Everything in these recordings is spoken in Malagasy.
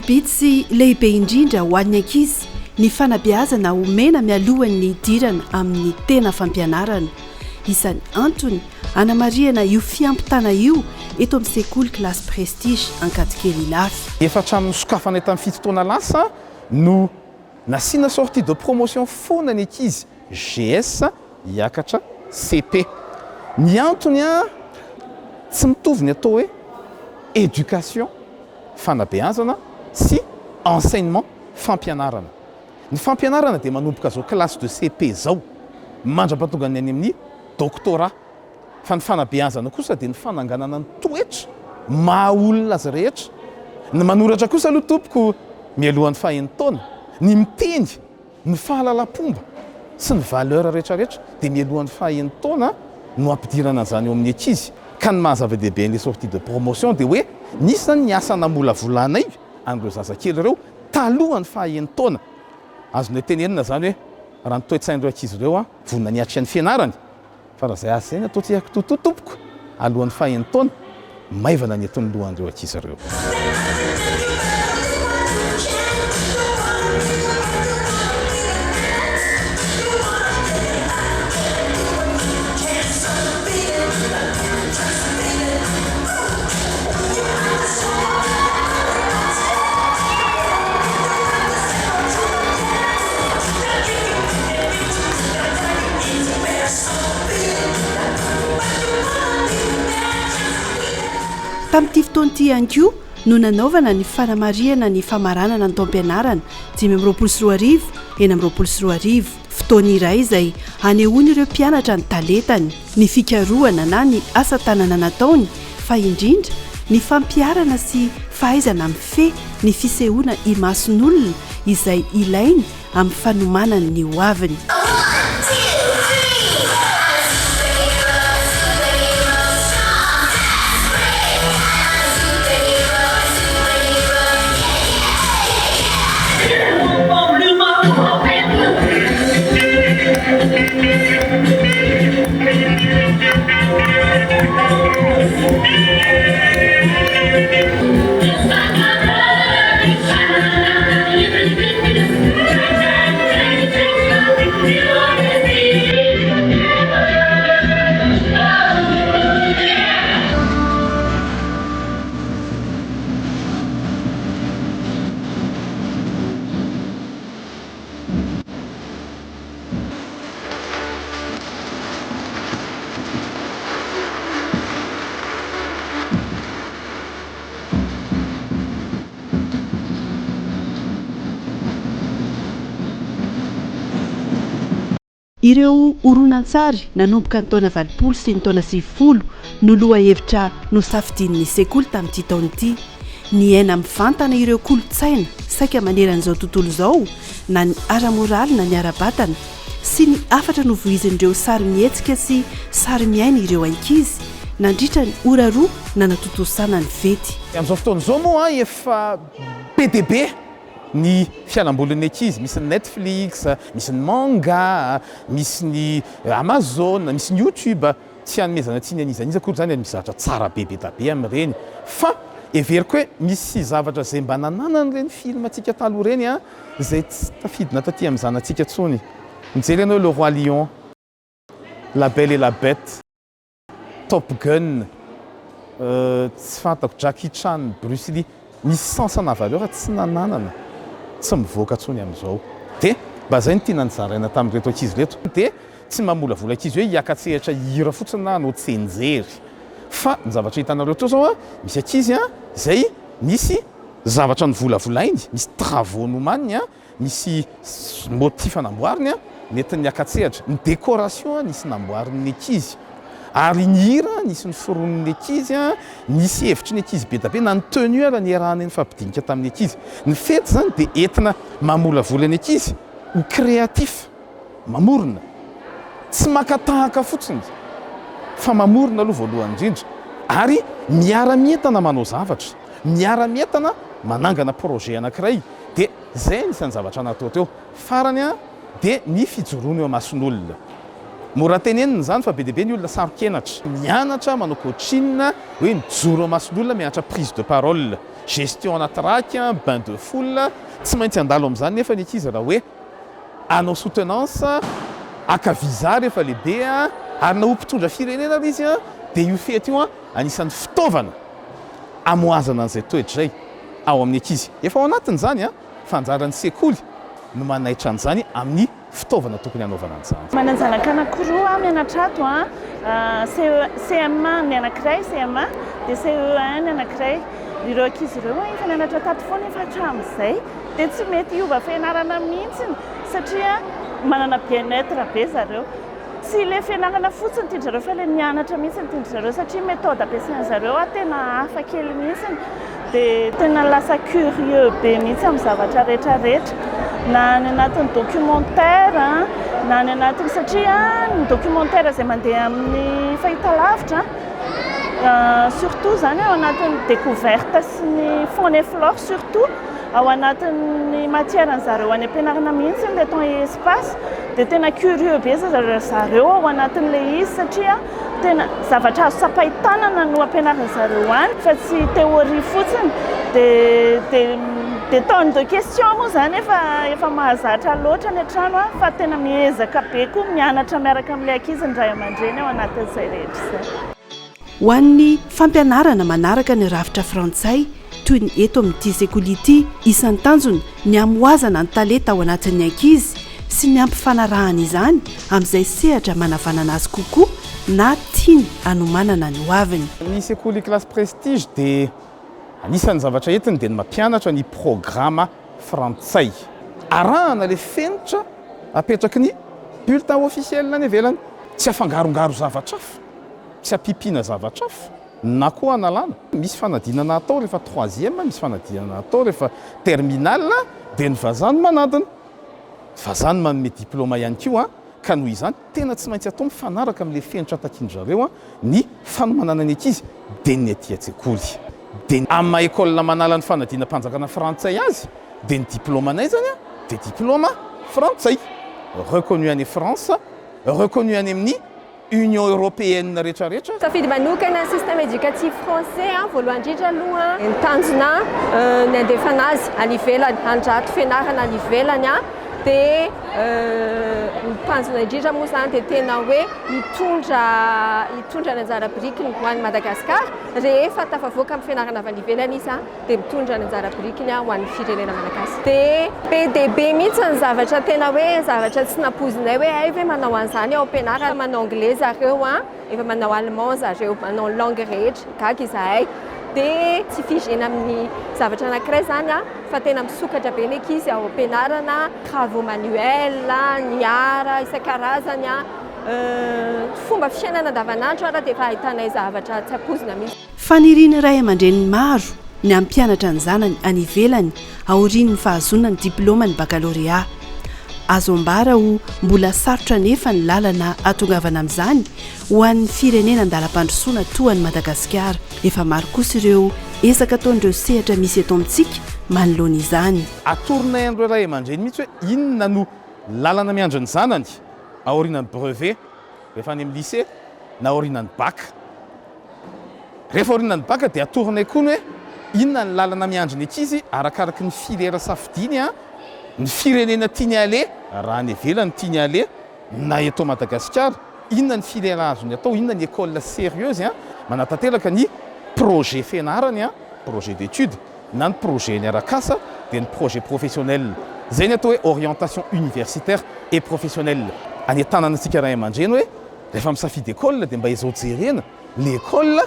Sarobidy sy lehibe indrindra ho an'ny ankizy ny fanabeazana omena mialohan'ny hidirana amin'ny tena fampianarana. Isan'ny antony hanamarihana io fiampitana io eto amin'ny sekoly Classe Prestige Ankadikely Ilafy. Efa hatramin'ny nosokafanay tamin'ny fito taona lasa no nasiana sortie de promotion foana ny ankizy GS hiakatra CP. Ny antony an, tsy mitovy ny atao hoe éducation, fanabeazana, sy enseignement, fampianarana. Ny fampianarana dia manomboka zao classe de CP zao mandra-pahatonga ny any amin'ny doctorat. Fa ny fanabeazana kosa dia ny fananganana ny toetra maha olona azy rehetra. Ny manoratra kosa aloha tompoko mialohan'ny faha-enin-taona, ny miteny, ny fahalalam-pomba sy ny valeur rehetrarehetra dia mialohan'ny faha-enin-taona no ampidirana an'izany eo amin'ny ankizy. Ka ny maha zava-dehibe an'ilay sortie de promotion dia hoe nisy izany ny asa namolavolanay an'ireo zazakely ireo talohan'ny faha-enin-taona. Azonay tenenina izany hoe raha ny toe-tsain'ireo ankizy ireo vonona ny hiatrika ny fianarany, Fa raha izay asa izay no atao tsy haiko tompoko, alohan'ny faha-enin-taona, maivana ny eto ny lohan'ireo ankizy ireo. Tamin'ity fotoana ity ihany koa no nanaovana ny fanamarihana ny famaranana ny taom-pianarana 2025 2026. Fotoana iray izay hanehoan'ireo mpianatra ny talentany, ny fikarohana na ny asa tanana nataony fa indrindra ny fampiharana sy fahaizana mifehy ny fisehoana imason'olona izay ilainy amin'ny fanomanany ny ho aviny. Ireo horonantsary nanomboka ny taona 80 sy ny taona 90 no lohahevitra nosafidian'ny sekoly tamin'ity taona ity. Niaina mivantana ireo kolontsaina saika maneran'izao tontolo izao na ny ara-moraly na ny ara-batana sy ny hafatra novoizin'ireo sarimihetsika sy sarimiaina ireo ankizy nandritra ny ora roa nanatontosana ny fety. Amin'izao fotoana izao moa efa be dia be ny fialambolin'ny ankizy, misy ny Netflix, misy ny manga, misy ny Amazon, misy ny YouTube, tsy hanomezana tsiny an'iza n'iza akory izany, misy zavatra tsara be be da be amin'ireny fa heveriko hoe misy zavatra izay mba nananan'ireny film antsika taloha ireny izay tsy tafidina taty amin'ny zanatsika intsony. Mijery ianao Le Roi Lion, La Belle et la Bête. Top Gun, tsy fantako, Jackie Chan, Bruce Lee, misy sens ana valeur tsy nananana, tsy mivoaka intsony amin'izao. Dia mba izay no tiana nozaraina tamin'ireto ankizy ireto. Dia tsy mamolavola ankizy hoe hiaka-tsehatra hihira fotsiny na hanao tsianjery. Fa ny zavatra hitanareo teo izao an, misy ankizy an, izay nisy zavatra novolavolainy, misy travaux nomaniny an, Nisy motif namboariny nentin'ny niaka-tsehatra, ny décoration nisy namboarin'ny ankizy, ary ny hira nisy noforonin'ny ankizy, nisy hevitry ny ankizy be dia be, na ny tenue ara niarahana nifampidinika tamin'ny ankizy. Ny fety izany dia entina mamolavola ny ankizy ho créatif, mamorona, tsy maka tahaka fotsiny fa mamorona aloha voalohany indrindra, ary miara-mientana manao zavatra, miara-mientana manangana projet anankiray. Dia izay anisan'ny zavatra natao teo. Farany dia ny fijoroana eo imason'olona. Mora tenenina izany fa be dia be ny olona saro-kenatra. Mianatra manao coaching hoe mijoro eo imason'olona, mianatra prise de parole. gestion anaty rac, bain de foule, tsy maintsy handalo amin'izany nefa ny ankizy raha hoe hanao soutenance, haka visa rehefa lehibe ary na ho mpitondra firenena ary izy dia io fety io anisan'ny fitaovana hamohazana an'izay toetra izay ao amin'ny ankizy. Efa ao anatiny izany fa anjaran'ny sekoly no manaitra an'izany amin'ny fitaovana tokony hanaovana an'izany. Manan-janaka anankiroa aho mianatra ato an, CE, CM1 ny anankiray, CM1, dia CE1 ny anankiray. Ireo ankizy ireo efa nianatra tato foana efa hatramin'izay dia tsy mety hiova fianarana mihitsy satria manana bien-être be zareo. Tsy ilay fianarana fotsiny tian-dry zareo fa ilay mianatra mihitsy no tian-dry zareo satria méthode ampiasain-dry zareo tena hafa kely mihitsy dia tena lasa curieux be mihitsy amin'ny zavatra rehetra rehetra na any anatin'ny documentaire na any anatin'ny satria ny documentaire izay mandeha amin'ny fahitalavitra surtout izany ao anatin'ny découverte sy ny faune et flore surtout ao anatin'ny matière-ny zareo any am-pianarana mihitsy le temps et espace dia tena curieux be zareo ao anatin'ilay izy satria tena zavatra azo tsapain-tanana no ampianarin'ny zareo any fa tsy théorie fotsiny. Dia dia dia tonne de questions moa izany efa efa mahazatra loatra any an-trano fa tena miezaka be koa mianatra miaraka amin'ilay ankizy ny ray aman-dreny ao anatin'izay rehetra izay. Ho an'ny fampianarana manaraka ny rafitra frantsay toy ny eto amin'ity sekoly ity, isan'ny tanjona ny hamohazana ny talenta ao anatin'ny ankizy sy ny hampifanarahana izany amin'izay sehatra manavanana azy kokoa na tiany hanomanana ny hoaviny. Ny sekoly Classe Prestige dia anisan'ny zavatra entiny dia ny mampianatra ny programa frantsay. Arahana ilay fenitra apetraky ny bulletin officiel any ivelany. Tsy afangarongaro zavatra hafa, tsy ampiampiana zavatra hafa na koa analana. Misy fanadinana atao rehefa troisième, misy fanadinana atao rehefa terminale dia ny vazaha no manadina. Vazaha no manome diplôma ihany koa ka noho izany tena tsy maintsy atao mifanaraka amin'ilay fenitra takian-dry zareo ny fanomanana ny ankizy dia ny aty an-tsekoly. Dia amin'ny maha école manala ny fanadinam-panjakana frantsay azy dia ny diplômanay izany dia diplôma frantsay, reconnu any France, reconnu any amin'ny Union Européenne rehetra rehetra. Safidy manokana ny système éducatif français voalohany indrindra aloha ny tanjona ny handefana azy any ivelany, handrato fianarana any ivelany dia ny tanjona indrindra moa izany dia tena hoe hitondra hitondra ny anjara birikiny ho an'i Madagasikara rehefa tafavoaka amin'ny fianarana avy any ivelany izy dia mitondra ny anjara birikiny ho an'ny firenena malagasy. Dia be dia be mihitsy ny zavatra tena hoe zavatra tsy nampoizinay hoe hay ve manao an'izany ao am-pianarana, manao anglais zareo an, efa manao allemand zareo, manao ny langue rehetra, gaga izahay. Dia tsy figena amin'ny zavatra anankiray izany an, fa tena misokatra be ny ankizy ao am-pianarana, travaux manuels, ny art isan-karazany an, fomba fiainana andavanandro ara dia efa ahitanay zavatra tsy ampoizina mihitsy. Fanirian'ny ray aman-dreny maro ny hampianatra ny zanany any ivelany aorian'ny fahazoana ny diplaoman'ny bakalorea. Azo ambara ho mbola sarotra anefa ny lalana hahatongavana amin'izany ho an'ny firenena an-dalam-pandrosoana toa an'i Madagasikara. Efa maro kosa ireo ezaka ataon'ireo sehatra misy eto amintsika manoloana izany. Atoronay an'ireo ray aman-dreny mihitsy hoe inona no lalana miandry ny zanany aorianan'ny brevet rehefa any amin'ny lycée na aorianan'ny bac. Rehefa aorianan'ny bac dia atoronay koa ny hoe inona ny lalana miandry ny ankizy arakaraky ny filière safidiany, ny firenena tiany aleha, raha any ivelany tiany aleha na eto Madagasikara, inona ny filière azony atao, inona ny école sérieuse manatanteraka ny projet fianarany, projet d'étude, na ny projet-ny arak'asa dia ny projet professionnel. Izay ny atao hoe orientation universitaire et professionnelle. Anentanana antsika ray aman-dreny hoe rehefa misafidy école dia mba ezao jerena le école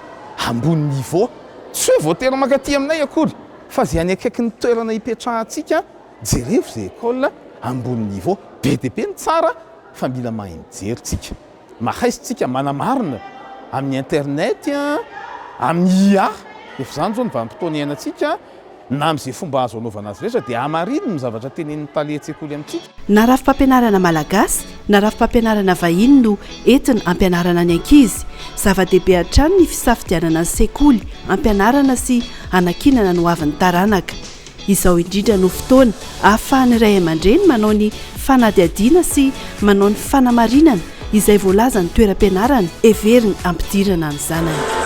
ambony niveau. Tsy hoe voatery mankaty aminay akory fa izay any akaikin'ny toerana ipetrahantsika jerevo izay école ambony niveau. Be dia be ny tsara fa mila mahay mijery tsika. Mahay isika manamarina amin'ny internet, amin'ny IA, efa izany izao ny vanim-potoana iainantsika, na amin'izay fomba azo anaovana azy rehetra dia hamarino ny zavatra tenenin'ny tale an-tsekoly amintsika. Na rafi-pampianarana malagasy na rafi-pampianarana vahiny no entina ampianarana ny ankizy. Zava-dehibe hatrany ny fisafidianana ny sekoly ampianarana sy anankinana ny hoavin'ny taranaka. Izao indrindra no fotoana ahafahan'ny ray aman-dreny manao ny fanadihadiana sy manao ny fanamarinana izay voalazan'ny toeram-pianarana heveriny hampidirana ny zanany.